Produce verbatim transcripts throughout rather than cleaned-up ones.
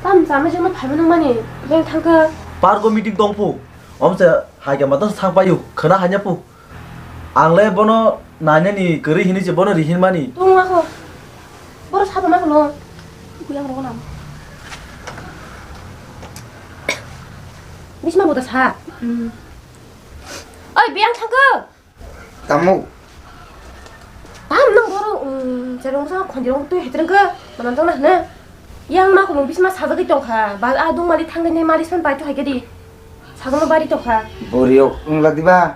Tam chama jama phaima nung mani, beng thangkha. Park o meeting tong phu. Om se hai khe mato sang payu, khana hanya phu. Ang le bono nainani kwrwi hini se bono rihin mani. Tong ma kho. Boro sabo ma kho. Kuyang rogo nam. Bisma boda sa. Hmm. Oi, beng thangkha. Tamo. Tam nang boro, um, cherong sa khondirong twi hetreng kha, manam tong na hna. Yang ma khulung bisma sajagwi tong kha, ba a dung mali thangwi nai mali san pai to hai khe di. Sagano bari tong kha. Boriok wngla diba?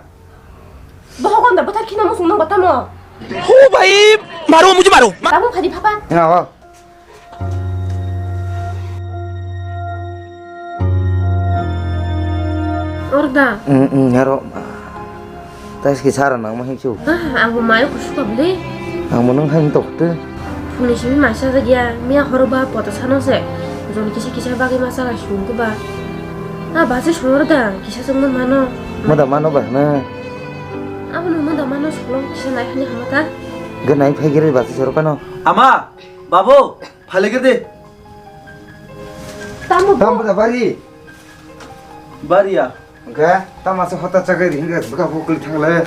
Boho gonda bothar khina musung nang batamo. Hu bhai, maro mujhe maro. Tamo phadi phapa. Ya, oh. Orda. Mm, mm, aro. Tais ki sara nang ma hingsu. Ah, ang bo mayo kusu ka bele. Ang bo nang hain tok te. Phuni simi masa da gya, miya horo ba poto sano se. Jon kisa kisa bagi masa la sung ko ba. Ah, basi sor da, kisa sung mano. Mada mano ba na. Abo no mada mano solo kisa nai hani hamata. Ge nai phai gere basi sor kano. Ama, babu, Phalai khe de. Tamo bo? Tamo da bari. Bari ya. Hwnkhe tamo se hota chagai ri hwnkhe bwkha bo kwlwi thang le.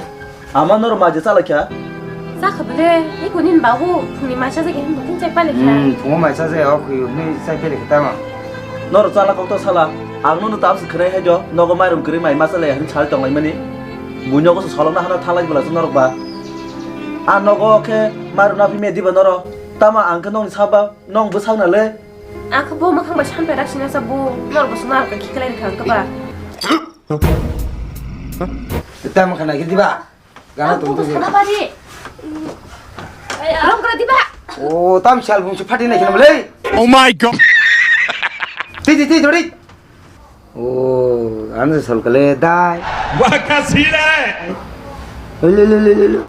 Ama nor maje chala kha. Chakha bele, iko nin babu, phungni maisa jage hin bukin chai pale kha. Hmm, phungo maisa jaya o khwi hwnwi chai pele kha tamo. Nor chala kok to sala, ang nono tam se khwnai hai do, nogo mairum kwrwi mai masa le hin sal tong lai mani. Buino ko solong na hana thalai bwla norok ba. A nogo khe mairum na phi me diba noro. Tamo ang khe nongni saba. Nong bwsakna le? Ang khe bo mwkhang bai sampai raksina sa bo, nor bo swngar ka khiklai kha ang khe ba. Tam khana khe diba? Gana tung tu. Sana bari. Long kra diba? O, tam sal bung su phati nai khana le. Oh my God. Ti, ti, ti, jori. O, anu sol kale dai. Wah, kasih dai. Le, le, le, le, le.